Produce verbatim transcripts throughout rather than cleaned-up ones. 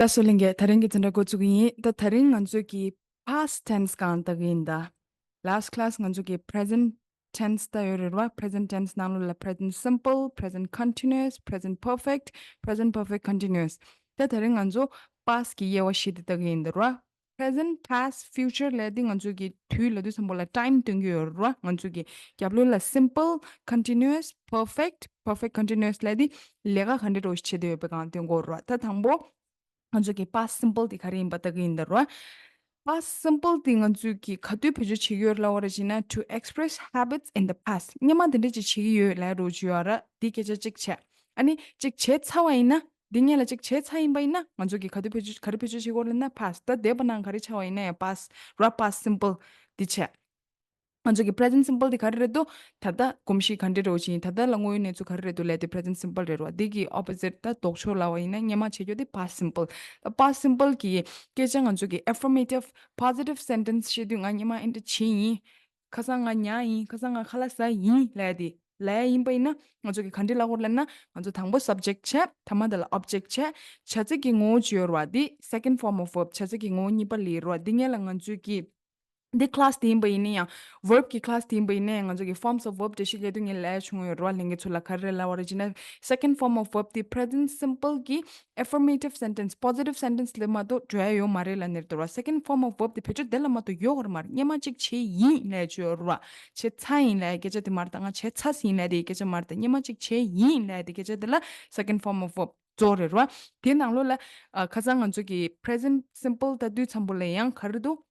ད་སུ་ལིང་གེ་ད་རིང་གི་འཛིན་གྲྭ་འགོ་བཙུགས་ཀྱི་ཡིན། ད་ད་རིང་ང་ཚོས་ཀྱི་past tense་གང་ལྟ་གི་ཡིན་ད། Last class་ང་ཚོས་ཀྱི་present tense་ལྟ་ཡོད་རེད་བ། Present tense་ནང་ལོགས་ལ་present simple, present continuous, present perfect, present perfect continuous། ད་ད་རིང་ང་ཚོ་past་གི་དབྱེ་བ་བཞི་དེ་ལྟ་གི་ཡིན་ད་ར། Present, past, future་ལས་དེ་ང་ཚོས་ཀྱི་དུས་ལབ་དུས་ཙམ་པ་ལ་time་སྟོན་གྱི་ཡོད་རེད་བ། ང་ཚོས་ཀྱི་རྒྱབ་ལོགས་ལ་simple, continuous, perfect, perfect continuous་ལས་དེ་ལས་ཀ་ག་འདྲ་འདྲ་བོ་ཞིག་བྱེད་བསྡད་ཡོད་པའི་སྒང་སྟོན་གྱི་ཡོད་རེད་བ། ད་དང་པོ། ང་ཚོ་གི་past simple་དེ་ག་རེ་ཡིན་པ་ལྟ་གི་ཡིན་ད་ར། Past simple་དེ་ང་ཚོས་ཀྱི་ག་དུས་བེད་སྤྱོད་བྱེད་ཀྱི་ཡོད་ལབ་པ་རེད་ཅེ་ན། To express habits in the past། སྔོན་མ་དེ་འདྲ་ཅིག་བྱེད་ཀྱི་ཡོད་ལབ་རོགས་བྱེད་ཡོད་ར། དེ་སྐད་ཆ་གཅིག་བྱས། ཨ་ནི་གཅིག་བྱས་ཚར་བ་ཡིན་ན། འདི་སྔོན་ལ་གཅིག་བྱས་ཚར་ཡིན་པ་ཡིན་ན་ང་ཚོ་གི་ག་དུས་བེད་སྤྱོད་ག་རེ་བེད་སྤྱོད་བྱེད་ཀྱི་ཡོད་ལབ་ན་past། ད་འདས་པ་ནང་ག་རེ་ཆགས་པ་ཡིན་ན་ཡང་past་ར། past simple་འདི་བྱས། ང་ཚོ་གི་present simple་དེ་ག་རེ་རེད་འདུག་ད་ལྟ་གོམས་གཤིས་ག་འདྲ་རེད་ཅེ་ད་ལྟ་ལ་དངོས་ཡོད་གནས་ཚུལ་ག་རེ་རེད་འདུག་ལབ་དེ་present simple་རེད་རོ། འདི་གི་opposite་ད་ལྡོག་ཕྱོགས་ལབ་པ་ཡིན་ན་སྔོན་མ་བྱེད་རྒྱུ་དེ་past simple། ད་past simple་གི་སྐད་ཆ་ང་ཚོ་གི་affirmative positive sentence་བཤད་དུས་ང་སྔོན་མ་འདི་འདྲ་བྱས་ཡིན། ཁ་སང་ང་ཉལ་ཡིན། ཁ་སང་ང་ཁ་ལག་ཟ་ཡིན་ལབ་དེ་ལབ་ཡིན་པ་ཡིན་ན་ང་ཚོ་གི་ག་འདྲ་ལབ་དགོས་ལབ་ན། ང་ཚོ་དང་པོ་subject་བྱས། ཐ་མ་དེ་ལ་object་བྱས། བྱ་ཚིག་གི་ངོ་བོ་ཅིག་ཡོད་རེད་བ། འདི་second form of verb། བྱ་ཚིག་གི་ངོ་བོ་གཉིས་པ་ལབ་རེད་བ། འདི་སྔོན་ལ་ང་ཚོས་ཀྱི་འདི་class་དེ་ཡིན་པ་ཡིན་ན་ཡང་verb་གི་class་དེ་ཡིན་པ་ཡིན་ན་ཡང་ང་ཚོ་གི་forms of verb་འགྲེལ་བཤད་རྒྱག་དུས་ངས་ལབ་བྱུང་ཡོད་རེད་བ། ལྷན་རྒྱས་ཚོ་ལ་ག་རེ་ལབ་པ་རེད་ཅེ་ན། second form of verb་དེ་present simple་གི་affirmative sentence, positive sentence་ལ་མ་གཏོགས་འགྲོ་ཡ་ཡོད་མ་རེད་ལབ་ནས་རེད་བ། second form of verb་དེ་བེད་སྤྱོད་དེ་ལ་མ་གཏོགས་ཡོད་རེད་མ་རེད། སྔོན་མ་གཅིག་བྱས་ཡིན་ལབ་ཅིག་ཡོད་རེད་བ། བྱས་ཚར་ཡིན་ལབ་སྐད་ཆ་དེ་མ་རེད། ད་ང་བྱས་ཚར་ཟིན་ལབ་དེ་སྐད་ཆ་མ་རེད། ད་སྔོན་མ་གཅིག་བྱས་ཡིན་ལབ་དེ་སྐད་ཆ་དེ་ལ་second form of verb་གཙོ་བོ་རེད་བ། དེའི་ནང་ལོགས་ལ་ཨ་ཁ་སང་ང་ཚོ་གི་present simple་ལྟ་དུས་ཙམ་པོ་ལ་ཡང་ག་རེ་འདུག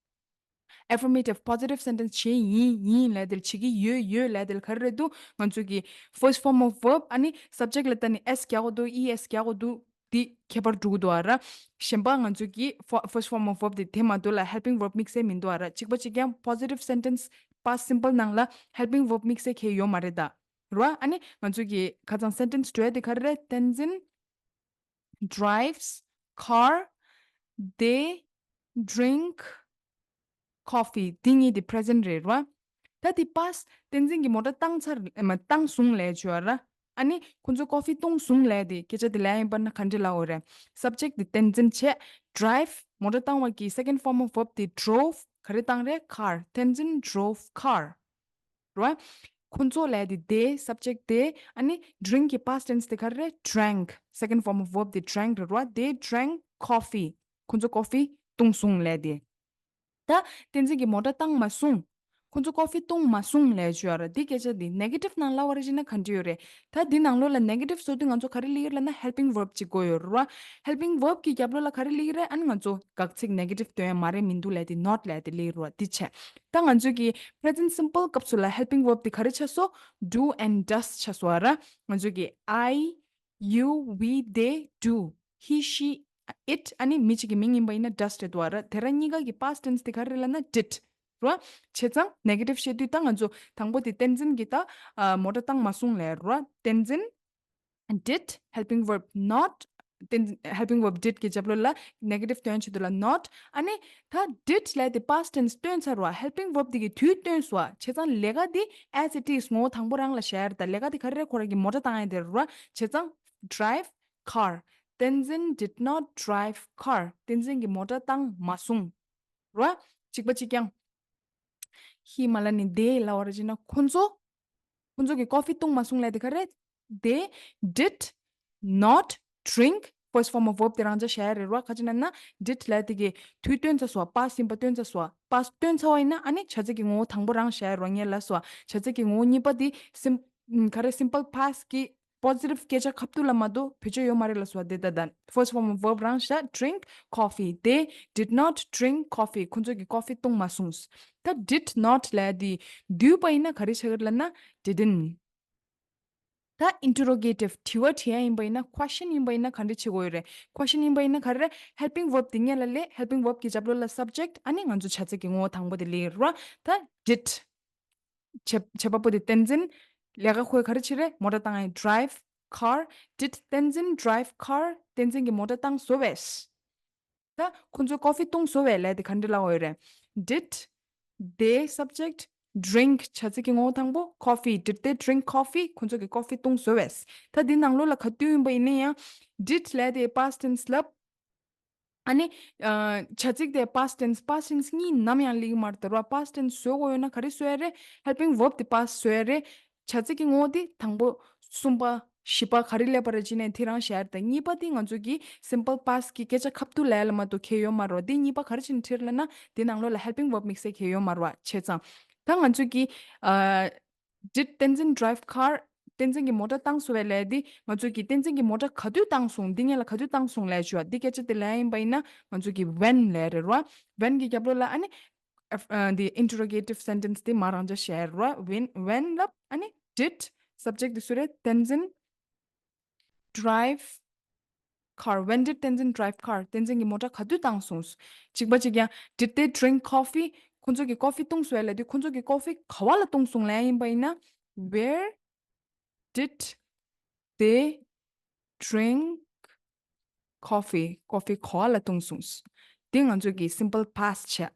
affirmative positive sentence་བྱས་ཡིན་ཡིན་ལབ་དེ་ལ། བྱེད་ཀྱི་ཡོད་ཡོད་ལབ་དེ་ལ་ག་རེ་རེད་འདུག་ང་ཚོ་གི་first form of verb་ཨ་ནི་subject་ལ་ལྟ་ནས་s་རྒྱག་དགོས་འདུག es་རྒྱག་དགོས་འདུག་འདི་ཁྱད་པར་འགྲོ་གི་འདུག་ཨ་ར། གཞན་པ་ང་ཚོ་གི་fo- first form of verb་དེ་དེ་མ་གཏོགས་ལ་helping verb་དམིགས་བསལ་མི་འདུག་ཨ་ར། གཅིག་པ་གཅིག་རྐྱང་positive sentence past simple་ནང་ལ་helping verb་དམིགས་བསལ་གང་ཡང་ཡོད་མ་རེད་ད། ར། ཨ་ནི་ང་ཚོ་གི་ཁ་སང་sentence་འགྲོ་ཡ་དེ་ག་རེ་རེད། བསྟན་འཛིན་drives car, they drink coffee། འདི་གཉིས་དེ་present་རེད་ར། ད་དེ་past། བསྟན་འཛིན་གྱིས་མོ་ཊ་བཏང་ཚར་མ་བཏང་སོང་ལབ་བྱས་ར། ཨ་ནི་ཁོ་ཚོ་coffee་བཏུང་སོང་ལབ་དེ་སྐད་ཆ་དེ་ལབ་ཡིན་པ་ན་ག་འདྲ་ལབ་དགོས་རེད། subject་དེ་བསྟན་འཛིན་བྱས། drive་མོ་ཊ་བཏང་བ་གི་second form of verb་དེ་drove། ག་རེ་བཏང་རེད། car། བསྟན་འཛིན་drove car། རེད་བ། ཁོ་ཚོ་ལབ་དེ་they་subject་དེ། ཨ་ནི་drink་གི་past tense་དེ་ག་རེ་རེད། drank། second form of verb་དེ་drank་རེད་བ། They drank coffee། ཁོ་ཚོ་coffee་བཏུང་སོང་ལབ་དེ། ད་བསྟན་འཛིན་གྱིས་མོ་ཊ་བཏང་མ་སོང་། ཁོ་ཚོ་coffee་བཏུང་མ་སོང་ལབ་བྱས་ཡོད་རེད། འདི་སྐད་ཆ་འདི་negative་ནང་ལབ་པ་རེད་ཅེ་ན་ག་འདྲ་ཡོད་རེད། ད་འདི་ནང་ལོགས་ལ་negative་བཟོ་དུས་ང་ཚོ་ག་རེ་ལབ་ཀྱི་རེད་ལབ་ན་helping verb་ཅིག་དགོས་ཡོད་རེད་བ། helping verb་གི་རྒྱབ་ལོགས་ལ་ག་རེ་ལབ་ཀྱི་རེད། ཨ་ནི་ང་ཚོ་དགག་ཚིག་negative་སྟོན་ཡ་མ་རེད་མི་འདུག་ལབ་དེ་not་ལབ་དེ་ལབ་ཀྱི་རེད་བ། འདི་བྱས། ད་ང་ཚོ་གི་present simple་སྐབས་སུ་ལ་helping verb་དེ་ག་རེ་ཆགས་སོང་། do and does་ཆགས་སོང་བ་ར། ང་ཚོ་གི་I, you, we, they, do, he, she, it ཨ་ནི་མི་གཅིག་གི་མིང་ཡིན་པ་ཡིན་ན་does་རེད་འདུག་བ་ར། དེ་ར་གཉིས་ཀ་གི་past tense་དེ་ག་རེ་རེད་ལབ་ན་did་ར། བྱས་ཙང་negative་བཤད་དུས་ད་ང་ཚོ་དང་པོ་དེ་བསྟན་འཛིན་གྱིས་ད་ཨ་མོ་ཊ་བཏང་མ་སོང་ལབ་ར། བསྟན་འཛིན་did helping verb not བསྟན་འཛིན་helping verb did་གི་རྒྱབ་ལོགས་ལ་negative་སྟོན་ཆེད་དུ་ལ་not ཨ་ནི་ད་did་ལབ་དེ་past tense་སྟོན་ཚར་བ། helping verb་དེ་གི་དུས་སྟོན་སོང་བ། བྱས་ཙང་ལས་ཀ་དེ་as it is་ངོ་བོ་དང་པོ་རང་ལ་བཞག་ཡ་རེད། ད་ལས་ཀ་དེ་ག་རེ་རེད། ཁོ་རང་གི་མོ་ཊ་བཏང་ཡ་དེ་རེད་ར། བྱས་ཙང་drive car། བསྟན་འཛིན་did not drive car། བསྟན་འཛིན་གྱིས་མོ་ཊ་བཏང་མ་སོང་། རེད་བ། གཅིག་པ་གཅིག་རྐྱང་། he་མ་ལབ་ནས་they་ལབ་པ་རེད་ཅེ་ན་ཁོ་ཚོ། ཁོ་ཚོ་གིས་coffee་བཏུང་མ་སོང་ལབ་དེ་ག་རེད། They did not drink first form of verb་དེ་རང་འཇགས་བཞག་ཡ་རེད་ར། ག་ཅི་ན་ན་did་ལབ་དེ་གི་དུས་སྟོན་ཚར་སོང་བ། past་ཡིན་པ་སྟོན་ཚར་སོང་བ། past་སྟོན་ཚར་བ་ཡིན་ན་ཨ་ནི་བྱ་ཚིག་གི་ངོ་བོ་དང་པོ་རང་བཞག་ཡ་རེད་བ། ངས་ལབ་སོང་བ། བྱ་ཚིག་གི་ངོ་བོ་གཉིས་པ་དེ་sim- ག་རེ་simple past་གི་positive་སྐད་ཆ་ཁ་ཐུག་ལ་མ་གཏོགས་བེད་སྤྱོད་ཡོད་མ་རེད་ལབ་སོང་བ། དེ་ད་ད་first form of verb་རང་བཞག drink coffee། They did not drink coffee། ཁོ་ཚོ་གིས་coffee་བཏུང་མ་སོང་། ད་did not་ལབ་དེ་བསྡུས་པ་ཡིན་ན་ག་རེ་ཆགས་ཀྱི་རེད་ལབ་ན་didn't། ད་interrogative་དྲི་བ་དྲི་ཡ་ཡིན་པ་ཡིན་ན་question་ཡིན་པ་ཡིན་ན་ག་འདྲ་བྱེད་དགོས་ཡོད་རེད། question་ཡིན་པ་ཡིན་ན་ག་རེ་རེད། helping verb་དེ་སྔོན་ལ་སླེབས། helping verb་གི་རྒྱབ་ལོགས་ལ་subject་ཨ་ནི་ང་ཚོ་བྱ་ཚིག་གི་ངོ་བོ་དང་པོ་དེ་སླེབས་ར། ད་did། བྱེད་བྱེད་པ་པོ་དེ་བསྟན་འཛིན། ལས་ཀ་ཁོས་ག་རེ་བྱེད་རེད། མོ་ཊ་བཏང་ཡ་drive car། did བསྟན་འཛིན་drive car། བསྟན་འཛིན་གྱིས་མོ་ཊ་བཏང་བཟོ་བས། ད་ཁོ་ཚོས་coffee་བཏུང་བཟོ་བས་ལབ་དེ་ག་འདྲ་ལབ་དགོས་ཡོད་རེད། did they subject drink བྱ་ཚིག་གི་ངོ་བོ་དང་པོ་coffee། did they drink coffee ཁོ་ཚོ་གིས་coffee་བཏུང་བཟོ་བས། ད་འདི་ནང་ལོགས་ལ་ག་དུས་ཡིན་པ་ཡིན་ན་ཡང་did་ལབ་དེ་past tense་ལབ། ཨ་ནི་བྱ་ཚིག་དེ་past tense, past tense གཉིས་ནམ་ཡང་སླེབས་ཀྱི་མ་རེད་ད་ར། past tense བཟོ་དགོས་ཡོད་ན་ག་རེ་བཟོ་ཡ་རེད། helping verb དེ་pass བཟོ་ཡ་རེད། བྱ་ཚིག་གི་ངོ་བོ་དེ་དང་པོ་གསུམ་པ་བཞི་པ་ག་རེ་སླེབས་པ་རེད་ཅེས་ནས་དེ་རང་བཤད་ཡ་རེད། ད་གཉིས་པ་དེ་ང་ཚོ་གི་simple past གི་སྐད་ཆ་ཁ་ཐུག་ལབ་ཡ་ལ་མ་གཏོགས་གལ་ཡོད་མ་རེད་བ། དེ་གཉིས་པ་ག་རེ་བྱས་ནས་ཁྲིད་ལབ་ན་དེ་ནང་ལོགས་ལ་helping verb དམིགས་བསལ་གལ་ཡོད་མ་རེད་བ། བྱས་ཙང་ད་ང་ཚོ་གི་ཨ། Did Tenzin drive car? བསྟན་འཛིན་གྱིས་མོ་ཊ་བཏང་སོང་བས་ལབ་དེ། ང་ཚོ་གིས་བསྟན་འཛིན་གྱིས་མོ་ཊ་ག་དུས་བཏང་སོང་། འདི་ངེད་ལ་ག་དུས་བཏང་སོང་ལབ་ཞུ་བ། འདི་སྐད་ཆ་དེ་ལབ་ཡིན་པ་ཡིན་ན་ང་ཚོ་གིས་when ལབ་རེད་ར། When གི་རྒྱབ་ལོགས་ལ་ཨ་ནི་ཨ་འདི་interrogative sentence དེ་མ་རང་འཇགས་བཤད་ར། When, when ལབ་ཨ་ནི་did, subject དེ་སུ་རེད། བསྟན་འཛིན་drive car? When did Tenzin drive car? བསྟན་འཛིན་གྱིས་མོ་ཊ་ག་དུས་བཏང་སོང་། གཅིག་པ་གཅིག་ཡང་did they drink coffee? ཁོ་ཚོ་གིས་ཀོ་ཕི་བཏུང་སོང་ལབ་དུས་ཁོ་ཚོ་གིས་ཀོ་ཕི་ག་བ་ལ་བཏུང་སོང་ལབ་ཡིན་པ་ཡིན་ན། Where did they drink coffee? ཀོ་ཕི་ག་བ་ལ་བཏུང་སོང་། དེ་ང་ཚོ་གིས་simple past བྱས།